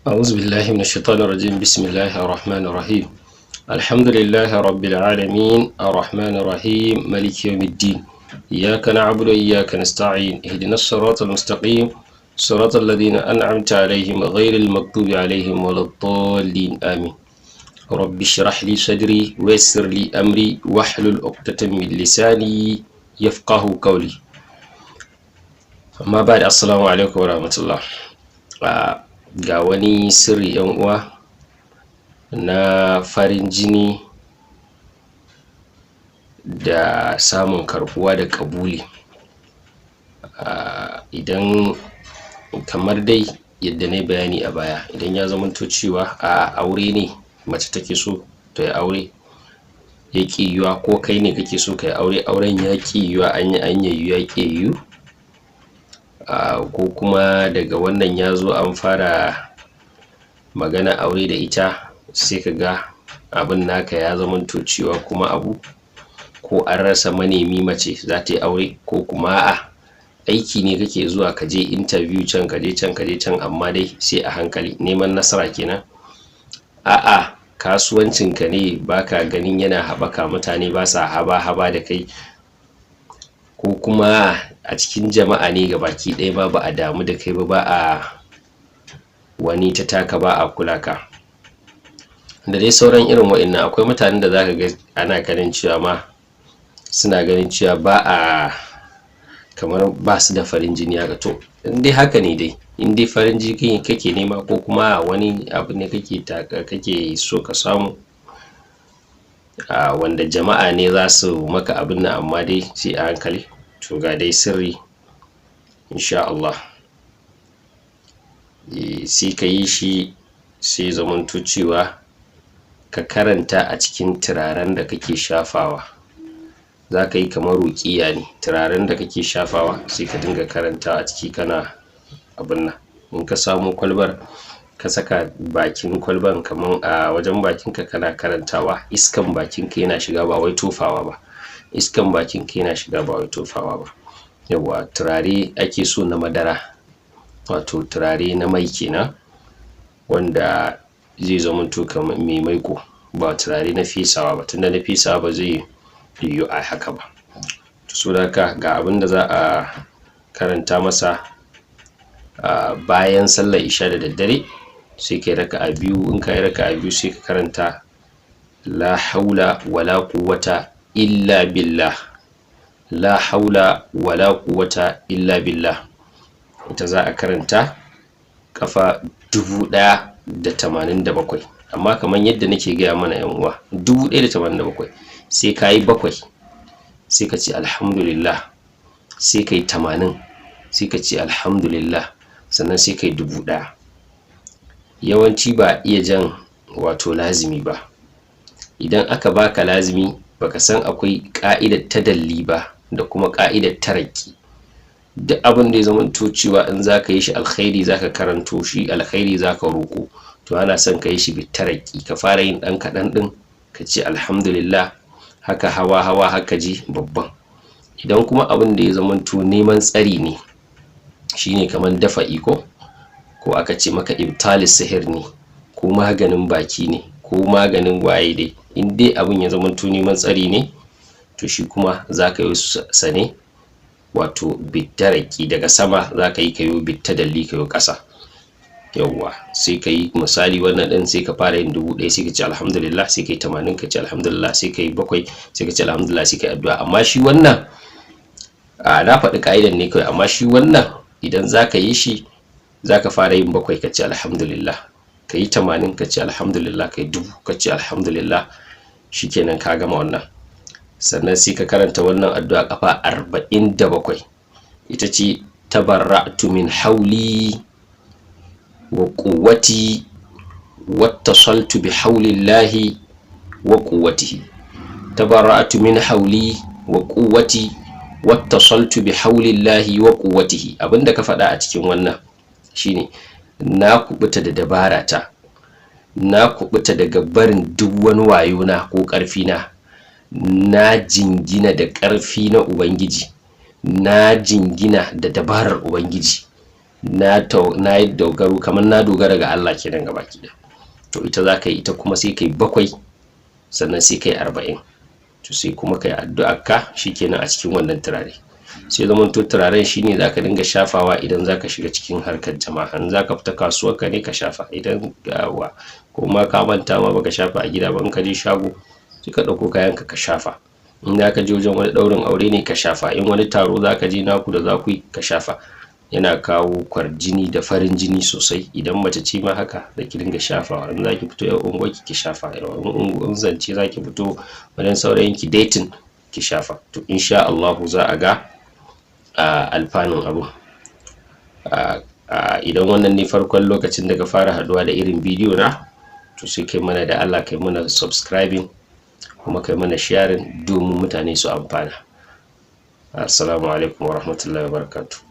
أعوذ بالله من الشيطان الرجيم. بسم الله الرحمن الرحيم. الحمد لله رب العالمين، الرحمن الرحيم، مالك يوم الدين. إياك نعبد وإياك نستعين، اهدنا الصراط المستقيم، صراط الذين أنعمت عليهم غير المغضوب عليهم ولا الضالين، آمين. رب اشرح لي صدري ويسر لي أمري واحلل عقدة من لساني يفقه قولي. أما بعد، السلام عليكم ورحمة الله. Ga wani sirri, 'yan uwa, na farin jini da samun karɓuwa da ƙabuli. Idan kamar dai yadda nayi bayani a baya, idan ya zamanto cewa a aure ne mace take so tayi aure ya ƙi yiwuwa, ko kai ne kake so kayi aure, auren ya ƙi yiwuwa, anyi an ya yiwu ya ƙi ya yiwu, ko kuma daga wannan ya zo an fara maganar aure da ita, sai kaga abun naka ya zamanto cewa kuma abu ko an rasa manemi, mace zata yi aure, ko kuma a'a, aiki ne kake zuwa kaje interview can, kaje can, kaje can, amma dai sai a hankali, neman nasara kenan. A'a, kasuwancin ka ne baka ganin yana haɓaka, mutane basa haba haba da kai, ko kuma a cikin jama'a ne gabaki ɗaya ma ba'a damu da kai ba, ba'a wani ta taka, ba a kula ka, da dai sauran irin wa'innan. Akwai mutanen da zaka ga ana ganin cewa ma suna ganin cewa ba a kamar basu da farin jini haka. To, in dai haka ne dai, in dai farin jini kake nema, ko kuma wani abu ne kake taka kake so ka samu, wanda jama'a ne zasu maka abun nan, amma dai sai a hankali, to ga dai sirri insha Allah. Sai ka yi shi, sai zamanto cewa ka karanta a cikin turaren da kake shafawa. Za ka yi kamar ruƙiyya ne, turaren da kake shafawa sai ka dinga karantawa a ciki, kana abun nan. In ka samo kwalbar, ka saka bakin kwalban kaman a wajen bakinka, kana karantawa, iskan bakinka yana shiga, ba wai tofawa ba. Iskan bakinka yana shiga, ba wai tofawa ba. Yawwa, turare ake so na madara, wato turare na mai kenan, wanda zai zamanto kamar mai maiƙo, ba turare na fesawa ba, tunda na fesawa ba zai yiwu a haka ba. To, saboda haka ga abinda za a karanta masa. Bayan sallar isha da daddare sai kayi raka'a biyu. In kayi raka'a biyu, sai ka karanta "La haula wala quwwata illa billah, la haula wala quwwata illa billah". Ita za a karanta ƙafa 1087. Amma kamar yadda nake gaya mana, 'yan uwa, 1087, sai kayi bakwai sai ka ce "Alhamdulillah", sai kayi 80 sai ka ce "Alhamdulillah", sannan sai kayi 1000. Yawanci ba a iya jan wato lazimi ba. Idan aka baka lazimi, baka san akwai ƙa'idar tadalli ba da kuma ƙa'idar tarakki. Duk abin da ya zamanto cewa in zaka yi shi alkhairi, zaka karanto shi alkhairi, zaka roƙo, to ana son ka yi shi bitarakki. Ka fara yin ɗan kaɗan ɗin, ka ce "Alhamdulillah", haka hawa hawa haka je babban. Idan kuma abin da ya zamanto neman tsari ne, shine kamar dafa'i, ko aka ce maka ibtalis sihir ne, ko maganin baki ne, ko maganin waye dai, in dai abin ya zamanto neman tsari ne, to shi kuma zaka yi sa ne wato bitaraki. Daga sama zaka yi, kayo bitadalli, kayo ƙasa. Yawwa, sai ka yi misali wannan ɗin, sai ka fara yin 1000, sai ka ce "Alhamdulillah", sai ka yi 80, ka ce "Alhamdulillah", sai ka yi bakwai, sai ka ce "Alhamdulillah", sai ka yi addu'a. Amma shi wannan, a na faɗi ƙa'idan ne kawai, amma shi wannan idan za ka yi shi, za ka fara yin bakwai, ka ce "Alhamdulillah", ka yi 80, ka ce "Alhamdulillah", ka yi 1000, ka ce "Alhamdulillah". Shikenan, ka gama wannan. Sannan sai ka karanta wannan addu'a ƙafa 47, ita ce "Tabarra'tu min hauli wa quwwati wattasaltu bi haulillahi wa quwwatihi. Tabarra'tu min hauli wa quwwati wattasaltu bi haulillahi wa quwwatihi". Abinda ka faɗa a cikin wannan shine: na kubuta da dabara ta, na kubuta daga barin duk wani wayo na ko ƙarfi na, na jingina da ƙarfi na Ubangiji, na jingina da dabarar Ubangiji. Na yi dogaro, kamar na dogara ga Allah kenan gabaki ɗaya. To ita za ka yi, ita kuma sai kai 7, sannan sai kai 40. To sai kuma kai addu'ar ka, shikenan, a cikin wannan turare. Sai zaman to turaren shine zaka dinga shafawa idan zaka shiga cikin harkar jama'a. In zaka fita kasuwar ka ne, ka shafa. Idan wa ko ma ka manta ma baka shafa a gida ba, in ka je shago sai ka ɗauko kayan ka, ka shafa. In zaka je wajen wani ɗaurin aure ne, ka shafa. In wani taro zaka je naku da za ku yi, ka shafa. Yana kawo kwarjini da farin jini sosai. Idan mace ce ma haka, da ki dinga shafawa. In zaki fito yan unguwarki, ki shafa. In zance zaki fito wajen saurayin ki, dating, ki shafa. To insha Allahu za a ga alfanun abun. Idan wannan ne farkon lokacin da ka fara haduwa da irin bidiyo na, to sai kai mana da Allah kai mana subscribing, kuma kai mana sharing domin mutane su amfana. Assalamu alaikum warahmatullahi wabarakatuh.